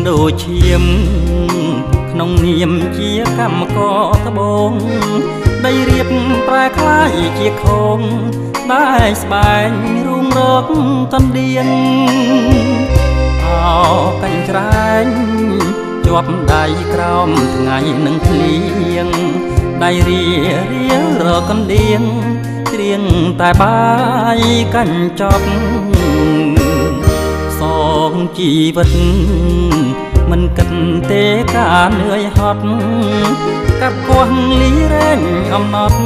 ដូចឈាមក្នុងនាមជាកម្មករត្បូងដីរៀបប្រែក្លាយជាខងដែលស្បែងរូងរកកណ្ដៀងអោកញ្ច្រែងជាប់ដៃក្រោមថ្ងៃនឹងភ្លៀងដៃរារារកកណ្ដៀងច្រៀងតែបាយកញ្ចប់សងជីវិតមិនគិតទេការនឿយហត់កាត់គោះលីរែងអំណត់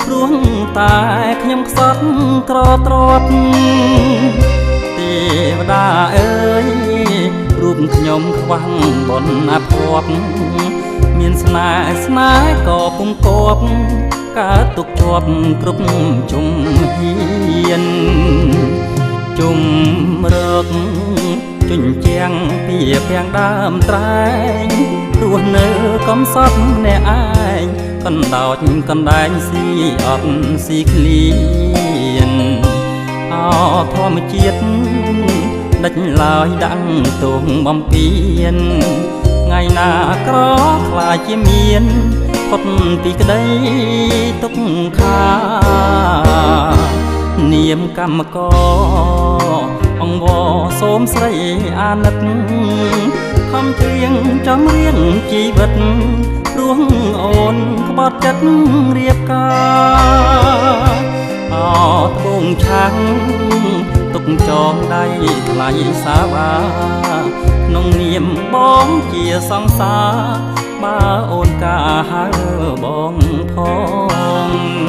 ព្រោះតែខ្ញុំខ្សត់ក្រទ្របទេវតាអើយរូបខ្ញុំខ្វះបុណ្យអភ័ព្វមានស្នេហ៍ស្នេហ៍ក៏ពុំគប់កើតទុកជាប់គ្រប់ជុំហ៊ានជុំរកជញ្ជាំងពីពាំងដើមត្រែងរស់នៅកំសត់អ្នកឯងកណ្ដោចកណ្ដែងស៊ីអត់ស៊ីឃ្លៀនអោធម្មជាតិដាច់ឡើយដាក់ទងបំពេញថ្ងៃណាក្រខ្លាចជាមានផុតពីក្តីទុក្ខានាមកម្មករអង្វរសូមស្រីអាណិតខំច្រៀងចំរៀងជីវិតព្រោះអូនក្បត់ចិត្តរៀបការអោត្បូងឆាំងទុកចងដៃថ្លៃសាវ៉ាក្នុងនាមបងជាសង្សារបើអូនកាហៅបងផង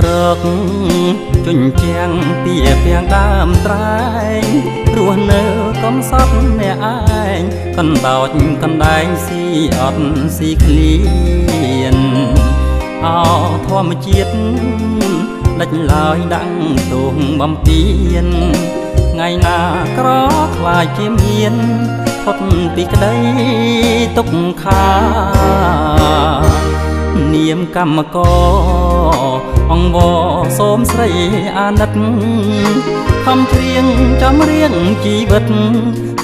រកជញ្ជាំងពីពាំងដើមត្រែងរស់នៅកំសត់អ្នកឯងកណ្ដោចកណ្ដែងស៊ីអត់ស៊ីឃ្លៀនអោធម្មជាតិដាច់ឡើយដាក់ទងបំពេញថ្ងៃណាក្រខ្លាចជាមានផុតពីក្តីទុក្ខានាមកម្មករអង្វរសូមស្រីអាណិតខំច្រៀងចំរៀងជីវិត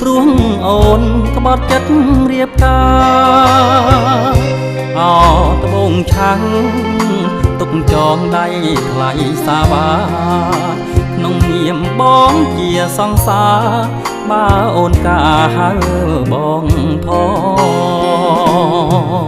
ព្រោះអូនក្បត់ចិត្តរៀបការអោត្បូងឆាំងទុកចងដៃថ្លៃសាវ៉ាក្នុងនាមបងជាសង្សារបើអូនកាហៅបងផង